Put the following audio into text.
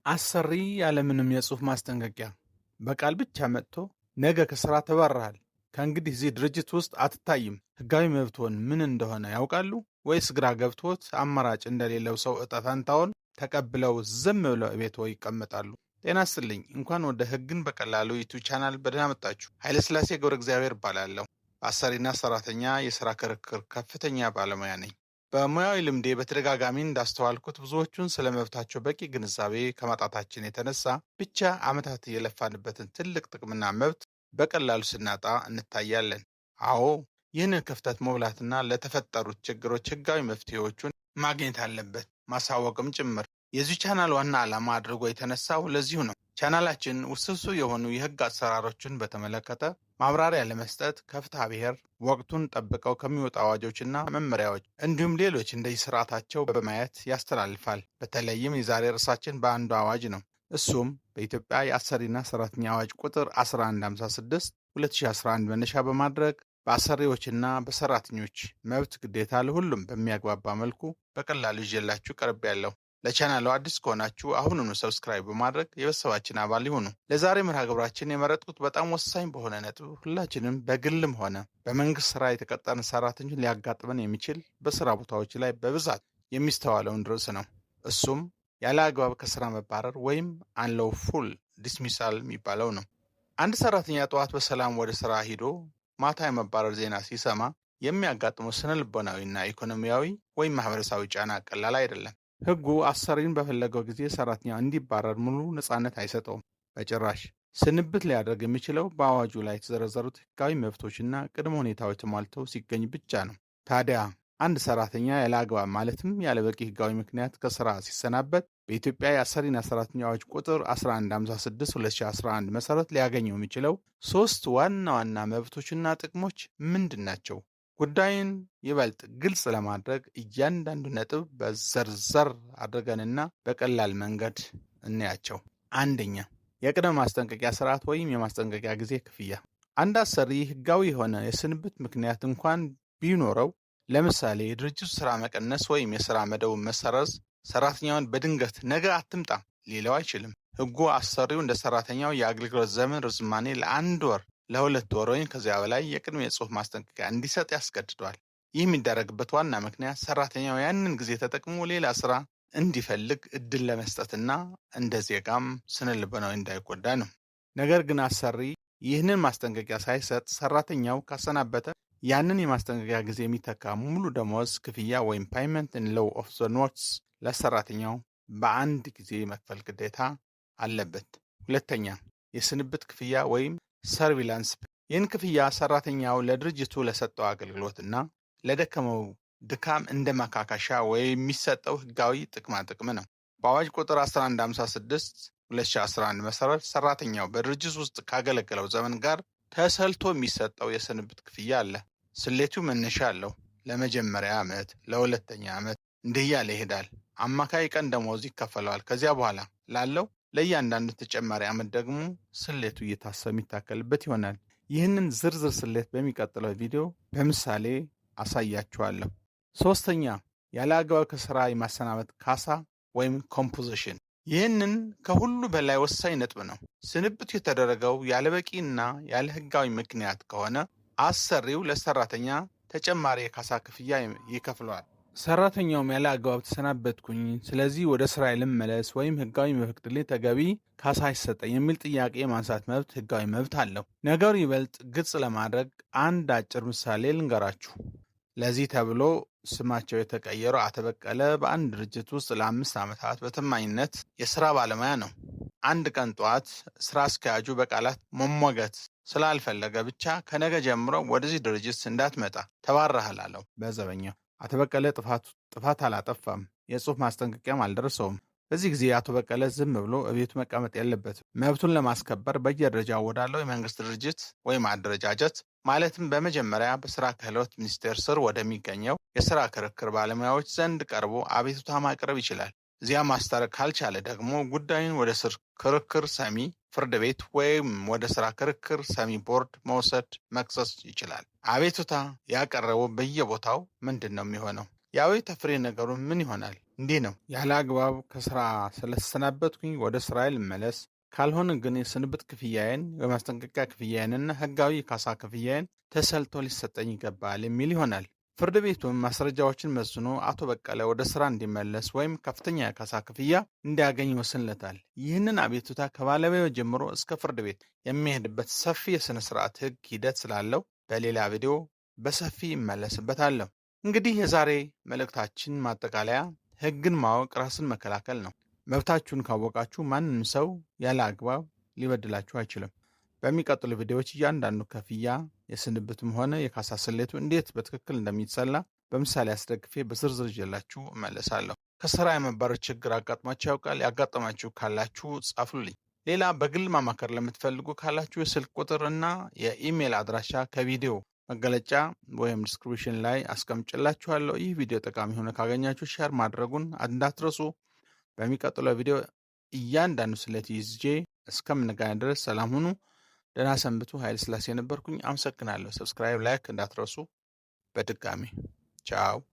አሰሪ ያለምንም የጽሑፍ ማስጠንቀቂያ በቃል ብቻ መጥቶ "ነገ ከስራ ተባረሃል፣ ከእንግዲህ እዚህ ድርጅት ውስጥ አትታይም።" ህጋዊ መብትዎን ምን እንደሆነ ያውቃሉ ወይስ ግራ ገብቶት አማራጭ እንደሌለው ሰው እጣ ፈንታውን ተቀብለው ዝም ብለው እቤትዎ ይቀመጣሉ? ጤና ይስጥልኝ። እንኳን ወደ ህግን በቀላሉ YouTube channel በደህና መጣችሁ። ኃይለሥላሴ ገብረ እግዚአብሔር እባላለሁ። በአሰሪና ሰራተኛ የስራ ክርክር ከፍተኛ ባለሙያ ነኝ። በሙያዊ ልምዴ በተደጋጋሚ እንዳስተዋልኩት ብዙዎቹን ስለ መብታቸው በቂ ግንዛቤ ከማጣታችን የተነሳ ብቻ ዓመታት የለፋንበትን ትልቅ ጥቅምና መብት በቀላሉ ስናጣ እንታያለን። አዎ፣ ይህንን ክፍተት መሙላትና ለተፈጠሩት ችግሮች ህጋዊ መፍትሄዎቹን ማግኘት አለበት፣ ማሳወቅም ጭምር። የዚህ ቻናል ዋና ዓላማ አድርጎ የተነሳው ለዚሁ ነው። ቻናላችን ውስብስብ የሆኑ የህግ አሰራሮችን በተመለከተ ማብራሪያ ለመስጠት ከፍትሐ ብሔር ወቅቱን ጠብቀው ከሚወጡ አዋጆችና መመሪያዎች እንዲሁም ሌሎች እንደየስርዓታቸው በማየት ያስተላልፋል። በተለይም የዛሬ ርዕሳችን በአንዱ አዋጅ ነው። እሱም በኢትዮጵያ የአሰሪና ሰራተኛ አዋጅ ቁጥር 1156 2011 መነሻ በማድረግ በአሰሪዎችና በሰራተኞች መብት ግዴታ ለሁሉም በሚያግባባ መልኩ በቀላሉ ይዤላችሁ ቀርቤያለሁ። ለቻናሉ አዲስ ከሆናችሁ አሁኑኑ subscribe በማድረግ የቤተሰባችን አባል ይሁኑ። ለዛሬ መርሃ ግብራችን የመረጥኩት በጣም ወሳኝ በሆነ ነጥብ ሁላችንም በግልም ሆነ በመንግስት ስራ የተቀጠርን ሰራተኞች ሊያጋጥመን የሚችል በስራ ቦታዎች ላይ በብዛት የሚስተዋለውን ርዕስ ነው። እሱም ያለ አግባብ ከስራ መባረር ወይም unlawful dismissal የሚባለው ነው። አንድ ሰራተኛ ጠዋት በሰላም ወደ ስራ ሂዶ ማታ የመባረር ዜና ሲሰማ የሚያጋጥመው ስነ ልቦናዊና ኢኮኖሚያዊ ወይም ማህበረሰባዊ ጫና ቀላል አይደለም። ህጉ አሰሪን በፈለገው ጊዜ ሰራተኛው እንዲባረር ሙሉ ነፃነት አይሰጠውም። በጭራሽ። ስንብት ሊያደርግ የሚችለው በአዋጁ ላይ የተዘረዘሩት ህጋዊ መብቶችና ቅድመ ሁኔታዎች ተሟልተው ሲገኝ ብቻ ነው። ታዲያ አንድ ሰራተኛ ያለ አግባብ፣ ማለትም ያለ በቂ ህጋዊ ምክንያት ከስራ ሲሰናበት በኢትዮጵያ የአሰሪና ሰራተኛ አዋጅ ቁጥር 1156 2011 መሰረት ሊያገኘው የሚችለው ሶስት ዋና ዋና መብቶችና ጥቅሞች ምንድን ናቸው? ጉዳዩን ይበልጥ ግልጽ ለማድረግ እያንዳንዱ ነጥብ በዘርዘር አድርገንና በቀላል መንገድ እንያቸው። አንደኛ፣ የቅድመ ማስጠንቀቂያ ስርዓት ወይም የማስጠንቀቂያ ጊዜ ክፍያ። አንድ አሰሪ ህጋዊ የሆነ የስንብት ምክንያት እንኳን ቢኖረው፣ ለምሳሌ የድርጅቱ ስራ መቀነስ ወይም የስራ መደቡ መሰረዝ፣ ሰራተኛውን በድንገት "ነገ አትምጣ" ሊለው አይችልም። ህጉ አሰሪው እንደ ሰራተኛው የአገልግሎት ዘመን ርዝማኔ ለ1 ወር፣ ለ2 ወር ወይም ከዚያ በላይ የቅድመ የጽሁፍ ማስጠንቀቂያ እንዲሰጥ ያስገድደዋል። ይህ የሚደረግበት ዋና ምክንያት ሰራተኛው ያንን ጊዜ ተጠቅሞ ሌላ ስራ እንዲፈልግ እድል ለመስጠትና እንደ ዜጋም ስነ ልቦናዊ እንዳይጎዳ ነው። ነገር ግን አሰሪ ይህንን ማስጠንቀቂያ ሳይሰጥ ሰራተኛው ካሰናበተ ያንን የማስጠንቀቂያ ጊዜ የሚተካ ሙሉ ደሞዝ ክፍያ ወይም payment in lieu of the notice ለሰራተኛው በአንድ ጊዜ መክፈል ግዴታ አለበት። ሁለተኛ፣ የስንብት ክፍያ ወይም severance። ይህን ክፍያ ሰራተኛው ለድርጅቱ ለሰጠው አገልግሎትና ለደከመው ድካም እንደ ማካካሻ ወይም የሚሰጠው ህጋዊ ጥቅማ ጥቅም ነው። በአዋጅ ቁጥር 1156 2011 መሰረት ሰራተኛው በድርጅት ውስጥ ካገለገለው ዘመን ጋር ተሰልቶ የሚሰጠው የስንብት ክፍያ አለ። ስሌቱ መነሻ አለው። ለመጀመሪያ ዓመት፣ ለሁለተኛ ዓመት እንዲህ እያለ ይሄዳል። አማካይ ቀን ደመወዝ ይከፈለዋል። ከዚያ በኋላ ላለው ለእያንዳንዱ ተጨማሪ ዓመት ደግሞ ስሌቱ እየታሰበ የሚታከልበት ይሆናል። ይህንን ዝርዝር ስሌት በሚቀጥለው ቪዲዮ በምሳሌ አሳያችኋለሁ። ሶስተኛ፣ ያለ አግባብ ከስራ የማሰናበት ካሳ ወይም compensation። ይህንን ከሁሉ በላይ ወሳኝ ነጥብ ነው። ስንብቱ የተደረገው ያለ በቂና ያለ ህጋዊ ምክንያት ከሆነ አሰሪው ለሰራተኛ ተጨማሪ የካሳ ክፍያ ይከፍለዋል። ሰራተኛውም ያለ አግባብ ተሰናበትኩኝ፣ ስለዚህ ወደ ስራ ልመለስ ወይም ህጋዊ የሚፈቅድልኝ ተገቢ ካሳ ይሰጠኝ የሚል ጥያቄ የማንሳት መብት ህጋዊ መብት አለው። ነገሩ ይበልጥ ግልጽ ለማድረግ አንድ አጭር ምሳሌ ልንገራችሁ። ለዚህ ተብሎ ስማቸው የተቀየረው አቶ በቀለ በአንድ ድርጅት ውስጥ ለ5 ዓመታት በታማኝነት የስራ ባለሙያ ነው። አንድ ቀን ጠዋት ስራ አስኪያጁ በቃላት መሟገት ስላልፈለገ ብቻ "ከነገ ጀምሮ ወደዚህ ድርጅት እንዳትመጣ፣ ተባረሃል" አለው በዘበኛው። አቶ በቀለ ጥፋት አላጠፋም፣ የጽሁፍ ማስጠንቀቂያም አልደረሰውም። በዚህ ጊዜ አቶ በቀለ ዝም ብሎ እቤቱ መቀመጥ የለበትም። መብቱን ለማስከበር በየደረጃው ወዳለው የመንግስት ድርጅት ወይም አደረጃጀት፣ ማለትም በመጀመሪያ በስራ ክህሎት ሚኒስቴር ስር ወደሚገኘው የስራ ክርክር ባለሙያዎች ዘንድ ቀርቦ አቤቱታ ማቅረብ ይችላል። እዚያ ማስታረቅ ካልቻለ ደግሞ ጉዳዩን ወደ ስር ክርክር ሰሚ ፍርድ ቤት ወይም ወደ ስራ ክርክር ሰሚ ቦርድ መውሰድ መክሰስ ይችላል። አቤቱታ ያቀረበው በየቦታው ምንድን ነው የሚሆነው? የአቤቱታ ፍሬ ነገሩ ምን ይሆናል? እንዲህ ነው። ያለ አግባብ ከስራ ስለተሰናበትኩኝ ወደ ስራዬ ልመለስ፣ ካልሆነ ግን የስንብት ክፍያዬን፣ የማስጠንቀቂያ ክፍያዬንና ህጋዊ የካሳ ክፍያዬን ተሰልቶ ሊሰጠኝ ይገባል የሚል ይሆናል። ፍርድ ቤቱም ማስረጃዎችን መዝኖ አቶ በቀለ ወደ ስራ እንዲመለስ ወይም ከፍተኛ የካሳ ክፍያ እንዲያገኝ ይወስንለታል። ይህንን አቤቱታ ከባለሙያው ጀምሮ እስከ ፍርድ ቤት የሚሄድበት ሰፊ የሥነ ስርዓት ህግ ሂደት ስላለው በሌላ ቪዲዮ በሰፊ እመለስበታለሁ። እንግዲህ የዛሬ መልእክታችን ማጠቃለያ ህግን ማወቅ ራስን መከላከል ነው። መብታችሁን ካወቃችሁ ማንም ሰው ያለ አግባብ ሊበድላችሁ አይችልም። በሚቀጥሉ ቪዲዮዎች እያንዳንዱ ክፍያ የስንብትም ሆነ የካሳ ስሌቱ እንዴት በትክክል እንደሚሰላ በምሳሌ አስደግፌ በዝርዝር ይዤላችሁ እመለሳለሁ። ከስራ የመባረር ችግር አጋጥሟችሁ ያውቃል? ያጋጠማችሁ ካላችሁ ጻፉልኝ። ሌላ በግል ማማከር ለምትፈልጉ ካላችሁ የስልክ ቁጥር እና የኢሜይል አድራሻ ከቪዲዮ መገለጫ ወይም description ላይ አስቀምጭላችኋለሁ። ይህ ቪዲዮ ጠቃሚ ሆነ ካገኛችሁ share ማድረጉን እንዳትረሱ። በሚቀጥለው ቪዲዮ እያንዳንዱ ስሌት ይዤ እስከምንገናኝ ድረስ ሰላም ሁኑ። ደህና ሰንብቱ። ኃይለ ሥላሴ ነበርኩኝ። አመሰግናለሁ። Subscribe፣ like እንዳትረሱ። በድጋሚ ቻው።